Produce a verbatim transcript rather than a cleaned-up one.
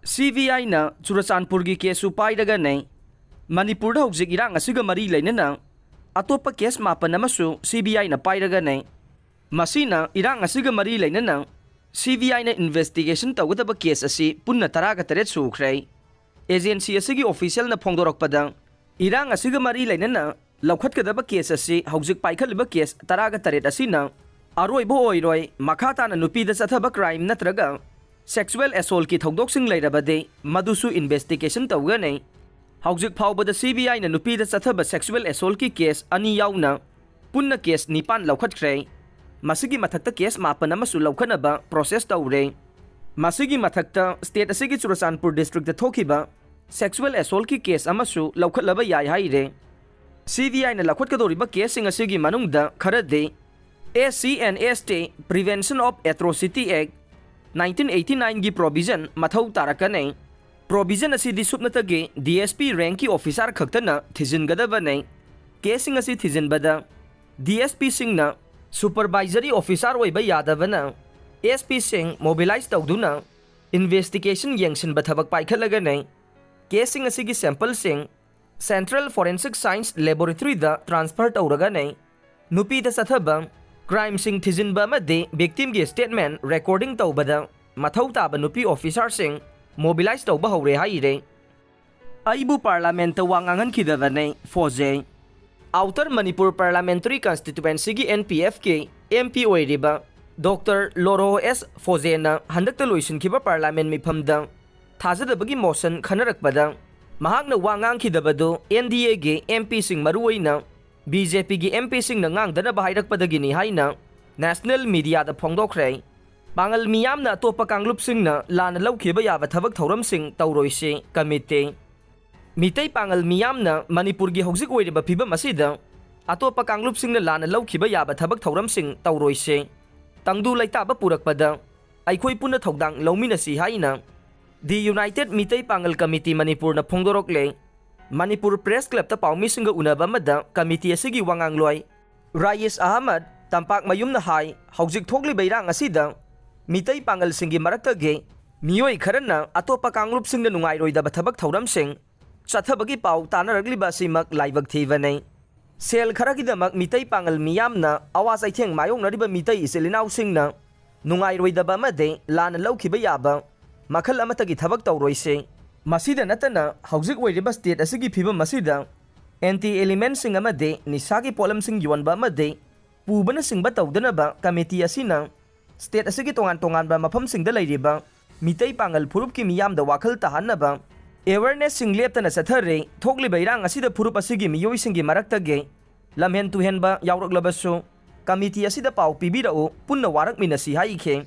C B ꯑꯥꯏꯅ ꯆꯨꯔꯆꯥꯟꯄꯨꯔꯒꯤ ꯀꯦꯁꯁꯨ ꯄꯥꯏꯔꯒꯅꯩ꯫ ꯃꯅꯤꯄꯨꯔꯗ ꯍꯧꯖꯤꯛ ꯏꯔꯥꯡ ꯑꯁꯤꯒ ꯃꯔꯤ ꯂꯩꯅꯅ ꯑꯇꯣꯞꯄ ꯀꯦꯁ ꯃꯥꯄꯟ ꯑꯃꯁꯨ ꯁꯤ ꯕꯤ ꯑꯥꯏꯅ ꯄꯥꯏꯔꯒꯅꯩ꯫ ꯃꯁꯤꯅ ꯏꯔꯥꯡ ꯑꯁꯤꯒ ꯃꯔꯤ ꯂꯩꯅꯅ ꯁꯤ ꯕꯤ ꯑꯥꯏꯅ ꯏꯟꯚꯦꯁꯇꯤꯒꯦꯁꯟ ꯇꯧꯒꯗꯕ ꯀꯦꯁ ꯑꯁꯤ ꯄꯨꯟꯅ ꯇꯔꯥꯒ ꯇꯔꯦꯠ ꯁꯨꯈ꯭ꯔꯦ꯫ ꯑꯦꯖꯦꯟꯁꯤ ꯑꯁꯤꯒꯤ ꯑꯣꯐꯤꯁꯤꯌꯦꯜꯅ ꯐꯣꯡꯗꯣꯔꯛꯄꯗ, ꯏꯔꯥꯡ ꯑꯁꯤꯒ ꯃꯔꯤ ꯂꯩꯅꯅ ꯂꯧꯈꯠꯀꯗꯕ ꯀꯦꯁ ꯑꯁꯤ ꯍꯧꯖꯤꯛ ꯄꯥꯏꯈꯠꯂꯤꯕ ꯀꯦꯁ ꯇꯔꯥꯒ ꯇꯔꯦꯠ ꯑꯁꯤꯅ ꯑꯔꯣꯏꯕ ꯑꯣꯏꯔꯣꯏ꯫ ꯃꯈꯥ ꯇꯥꯅ ꯅꯨꯄꯤꯗ ꯆꯠꯊꯕ ꯀ꯭ꯔꯥꯏꯝ ꯅꯠꯇ꯭ꯔꯒ ꯁꯦꯛꯁꯨꯑꯦꯜ ꯑꯦꯁꯣꯜꯀꯤ ꯊꯧꯗꯣꯛꯁꯤꯡ ꯂꯩꯔꯕꯗꯤ ꯃꯗꯨꯁꯨ ꯏꯟꯚꯦꯁꯇꯤꯒꯦꯁꯟ ꯇꯧꯒꯅꯤ꯫ ꯍꯧꯖꯤꯛ ꯐꯥꯎꯕꯗ ꯁꯤ ꯕꯤ ꯑꯥꯏꯅ ꯅꯨꯄꯤꯗ ꯆꯠꯊꯕ ꯁꯦꯛꯁꯨꯑꯦꯜ ꯑꯦꯁꯣꯜꯀꯤ ꯀꯦꯁ ꯑꯅꯤ ꯌꯥꯎꯅ ꯄꯨꯟꯅ ꯀꯦꯁ ꯅꯤꯄꯥꯟ ꯂꯧꯈꯠꯈ꯭ꯔꯦ꯫ ꯃꯁꯤꯒꯤ ꯃꯊꯛꯇ ꯀꯦꯁ ꯃꯥꯄꯟ ꯑꯃꯁꯨ ꯂꯧꯈꯠꯅꯕ ꯄ꯭ꯔꯣꯁꯦꯁ ꯇꯧꯔꯦ꯫ ꯃꯁꯤꯒꯤ ꯃꯊꯛꯇ ꯁ꯭ꯇꯦꯠ ꯑꯁꯤꯒꯤ ꯆꯨꯔꯆꯥꯟꯄꯨꯔ ꯗꯤꯁꯇ꯭ꯔꯤꯛꯇ ꯊꯣꯛꯈꯤꯕ ꯁꯦꯛꯁꯨꯑꯦꯜ ꯑꯦꯁꯣꯜꯀꯤ ꯀꯦꯁ ꯑꯃꯁꯨ ꯂꯧꯈꯠꯂꯕ ꯌꯥꯏ ꯍꯥꯏꯔꯦ꯫ ꯁꯤ ꯕꯤ ꯑꯥꯏꯅ ꯂꯧꯈꯠꯀꯗꯧꯔꯤꯕ ꯀꯦꯁꯁꯤꯡ ꯑꯁꯤꯒꯤ ꯃꯅꯨꯡꯗ ꯈꯔꯗꯤ S C and S T Prevention of Atrocity Act nineteen eighty nineꯒꯤ provision ꯃꯊꯧ ꯇꯥꯔꯛꯀꯅꯤ꯫ ꯄ꯭ꯔꯣꯚꯤꯖꯟ ꯑꯁꯤꯗꯤ ꯁꯨꯞꯅꯇꯒꯤ ꯗꯤ ꯑꯦꯁ ꯄꯤ ꯔꯦꯡꯀꯤ ꯑꯣꯐꯤꯁꯥꯔ ꯈꯛꯇꯅ ꯊꯤꯖꯤꯟꯒꯗꯕꯅꯤ꯫ ꯀꯦꯁꯁꯤꯡ ꯑꯁꯤ ꯊꯤꯖꯤꯟꯕꯗ ꯗꯤ ꯑꯦꯁ ꯄꯤꯁꯤꯡꯅ ꯁꯨꯄꯔꯚꯥꯏꯖꯔꯤ ꯑꯣꯐꯤꯁꯥꯔ ꯑꯣꯏꯕ ꯌꯥꯗꯕꯅ ꯑꯦꯁ ꯄꯤꯁꯤꯡ ꯃꯣꯕꯤꯂꯥꯏꯖ ꯇꯧꯗꯨꯅ ꯏꯟꯚꯦꯁꯇꯤꯒꯦꯁꯟ ꯌꯦꯡꯁꯤꯟꯕ ꯊꯕꯛ ꯄꯥꯏꯈꯠꯂꯒꯅꯤ꯫ ꯀꯦꯁꯁꯤꯡ ꯑꯁꯤꯒꯤ ꯁꯦꯝꯄꯜꯁꯤꯡ Central Forensic Science Laboratoryꯗ ꯇ꯭ꯔꯥꯟꯁꯐꯔ ꯇꯧꯔꯒꯅꯤ꯫ ꯅꯨꯄꯤꯗ ꯆꯠꯊꯕ ꯀ꯭ꯔꯥꯏꯝꯁꯤꯡ ꯊꯤꯖꯤꯟꯕ ꯑꯃꯗꯤ ꯚꯤꯛꯇꯤꯝꯒꯤ ꯁ꯭ꯇꯦꯠꯃꯦꯟ ꯔꯦꯀꯣꯔꯗꯤꯡ ꯇꯧꯕꯗ ꯃꯊꯧ ꯇꯥꯕ ꯅꯨꯄꯤ ꯑꯣꯐꯤꯁꯥꯔꯁꯤꯡ ꯃꯣꯕꯤꯂꯥꯏꯖ ꯇꯧꯕ ꯍꯧꯔꯦ ꯍꯥꯏꯔꯦ꯫ ꯑꯩꯕꯨ ꯄꯥꯔꯂꯥꯃꯦꯟꯠꯇ ꯋꯥ ꯉꯥꯡꯍꯟꯈꯤꯗꯕꯅꯤ, ꯐꯣꯖꯦ꯫ ꯑꯥꯎꯇꯔ ꯃꯅꯤꯄꯨꯔ ꯄꯥꯔꯂꯥꯃꯦꯟꯇꯔꯤ ꯀꯟꯁꯇꯤꯇ꯭ꯋꯦꯟꯁꯤꯒꯤ ꯑꯦꯟ ꯄꯤ ꯑꯦꯐꯀꯤ ꯑꯦꯝ ꯄꯤ ꯑꯣꯏꯔꯤꯕ ꯗꯣꯛꯇꯔ ꯂꯣꯔꯣ ꯑꯦꯁ ꯐꯣꯖꯦꯅ ꯍꯟꯗꯛꯇ ꯂꯣꯏꯁꯤꯟꯈꯤꯕ ꯄꯥꯔꯂꯥꯃꯦꯟ ꯃꯤꯐꯝꯗ ꯊꯥꯖꯗꯕꯒꯤ ꯃꯣꯁꯟ ꯈꯟꯅꯔꯛꯄꯗ ꯃꯍꯥꯛꯅ ꯋꯥ ꯉꯥꯡꯈꯤꯗꯕꯗꯨ ꯑꯦꯟ ꯗꯤ ꯑꯦꯒꯤ ꯑꯦꯝ ꯄꯤꯁꯤꯡ, ꯃꯔꯨꯑꯣꯏꯅ ꯕꯤ ꯖꯦ ꯄꯤꯒꯤ ꯑꯦꯝ ꯄꯤꯁꯤꯡꯅ ꯉꯥꯡꯗꯅꯕ ꯍꯥꯏꯔꯛꯄꯗꯒꯤꯅꯤ ꯍꯥꯏꯅ ꯅꯦꯁꯅꯦꯜ ꯃꯤꯗꯤꯌꯥꯗ ꯐꯣꯡꯗꯣꯛꯈ꯭ꯔꯦ꯫ ꯄꯥꯡꯒꯜ ꯃꯤꯌꯥꯝꯅ ꯑꯇꯣꯞꯄ ꯀꯥꯡꯂꯨꯞꯁꯤꯡꯅ ꯂꯥꯟꯅ ꯂꯧꯈꯤꯕ ꯌꯥꯕ ꯊꯕꯛ ꯊꯧꯔꯝꯁꯤꯡ ꯇꯧꯔꯣꯏꯁꯤ, ꯀꯃꯤꯇꯤ꯫ ꯃꯤꯇꯩ ꯄꯥꯡꯒꯜ ꯃꯤꯌꯥꯝꯅ ꯃꯅꯤꯄꯨꯔꯒꯤ ꯍꯧꯖꯤꯛ ꯑꯣꯏꯔꯤꯕ ꯐꯤꯕꯝ ꯑꯁꯤꯗ ꯑꯇꯣꯞꯄ ꯀꯥꯡꯂꯨꯞꯁꯤꯡꯅ ꯂꯥꯟꯅ ꯂꯧꯈꯤꯕ ꯌꯥꯕ ꯊꯕꯛ ꯊꯧꯔꯝꯁꯤꯡ ꯇꯧꯔꯣꯏꯁꯤ꯫ ꯇꯪꯗꯨ ꯂꯩꯇꯥꯕ ꯄꯨꯔꯛꯄꯗ ꯑꯩꯈꯣꯏ ꯄꯨꯟꯅ ꯊꯧꯗꯥꯡ ꯂꯧꯃꯤꯟꯅꯁꯤ ꯍꯥꯏꯅ ꯗꯤ ꯌꯨꯅꯥꯏꯇꯦꯗ ꯃꯤꯇꯩ ꯄꯥꯡꯒꯜ ꯀꯃꯤꯇꯤ ꯃꯅꯤꯄꯨꯔꯅ ꯐꯣꯡꯗꯣꯔꯛꯂꯦ꯫ ꯃꯅꯤꯄꯨꯔ ꯄ꯭ꯔꯦꯁ ꯀ꯭ꯂꯕꯇ ꯄꯥꯎꯃꯤꯁꯤꯡꯒ ꯎꯅꯕ ꯑꯃꯗ ꯀꯃꯤꯇꯤ ꯑꯁꯤꯒꯤ ꯋꯥꯉꯥꯡꯂꯣꯏ ꯔꯥꯌꯤꯁ ꯑꯍꯃꯗ ꯇꯝꯄꯥꯛꯃꯌꯨꯝꯅ ꯍꯥꯏ, ꯍꯧꯖꯤꯛ ꯊꯣꯛꯂꯤꯕ ꯏꯔꯥꯡ ꯑꯁꯤꯗ ꯃꯤꯇꯩ ꯄꯥꯡꯒꯜꯁꯤꯡꯒꯤ ꯃꯔꯛꯇꯒꯤ ꯃꯤꯑꯣꯏ ꯈꯔꯅ ꯑꯇꯣꯞꯄ ꯀꯥꯡꯂꯨꯞꯁꯤꯡꯗ ꯅꯨꯡꯉꯥꯏꯔꯣꯏꯗꯕ ꯊꯕꯛ ꯊꯧꯔꯝꯁꯤꯡ ꯆꯠꯊꯕꯒꯤ ꯄꯥꯎ ꯇꯥꯅꯔꯛꯂꯤꯕ ꯑꯁꯤꯃꯛ ꯂꯥꯏꯕꯛ ꯊꯤꯕꯅꯤ꯫ ꯁꯦꯜ ꯈꯔꯒꯤꯗꯃꯛ ꯃꯤꯇꯩ ꯄꯥꯉꯜ ꯃꯤꯌꯥꯝꯅ ꯑꯋꯥ ꯆꯩꯊꯦꯡ ꯃꯥꯌꯣꯛꯅꯔꯤꯕ ꯃꯤꯇꯩ ꯏꯆꯤꯜ ꯏꯅꯥꯎꯁꯤꯡꯅ ꯅꯨꯡꯉꯥꯏꯔꯣꯏꯗꯕ ꯑꯃꯗꯤ ꯂꯥꯟꯅ ꯂꯧꯈꯤꯕ ꯌꯥꯕ ꯃꯈꯜ ꯑꯃꯠꯇꯒꯤ ꯊꯕꯛ ꯇꯧꯔꯣꯏꯁꯤ꯫ ꯃꯁꯤꯗ ꯅꯠꯇꯅ ꯍꯧꯖꯤꯛ ꯑꯣꯏꯔꯤꯕ ꯁ꯭ꯇꯦꯠ ꯑꯁꯤꯒꯤ ꯐꯤꯕꯝ ꯑꯁꯤꯗ ꯑꯦꯟꯇꯤ ꯑꯦꯂꯤꯃꯦꯟꯁꯤꯡ ꯑꯃꯗꯤ ꯅꯤꯁꯥꯒꯤ ꯄꯣꯠꯂꯝꯁꯤꯡ ꯌꯣꯟꯕ ꯑꯃꯗꯤ ꯄꯨꯕꯅꯆꯤꯡꯕ ꯇꯧꯗꯅꯕ ꯀꯃꯤꯇꯤ ꯑꯁꯤꯅ ꯁ꯭ꯇꯦꯠ ꯑꯁꯤꯒꯤ ꯇꯣꯉꯥꯟ ꯇꯣꯉꯥꯟꯕ ꯃꯐꯝꯁꯤꯡꯗ ꯂꯩꯔꯤꯕ ꯃꯤꯇꯩ ꯄꯥꯉꯜ ꯐꯨꯔꯨꯞꯀꯤ ꯃꯤꯌꯥꯝꯗ ꯋꯥꯈꯜ ꯇꯥꯍꯟꯅꯕ ꯑꯦꯋꯦꯔꯅꯦꯁꯁꯤꯡ ꯂꯦꯞꯇꯅ ꯆꯠꯊꯔꯦ꯫ ꯊꯣꯛꯂꯤꯕ ꯏꯔꯥꯡ ꯑꯁꯤꯗ ꯐꯨꯔꯨꯞ ꯑꯁꯤꯒꯤ ꯃꯤꯑꯣꯏꯁꯤꯡꯒꯤ ꯃꯔꯛꯇꯒꯤ ꯂꯝꯍꯦꯟ ꯇꯨꯍꯦꯟꯕ ꯌꯥꯎꯔꯛꯂꯕꯁꯨ ꯀꯃꯤꯇꯤ ꯑꯁꯤꯗ ꯄꯥꯎ ꯄꯤꯕꯤꯔꯛꯎ, ꯄꯨꯟꯅ ꯋꯥꯔꯛꯃꯤꯟꯅꯁꯤ ꯍꯥꯏꯈꯤ꯫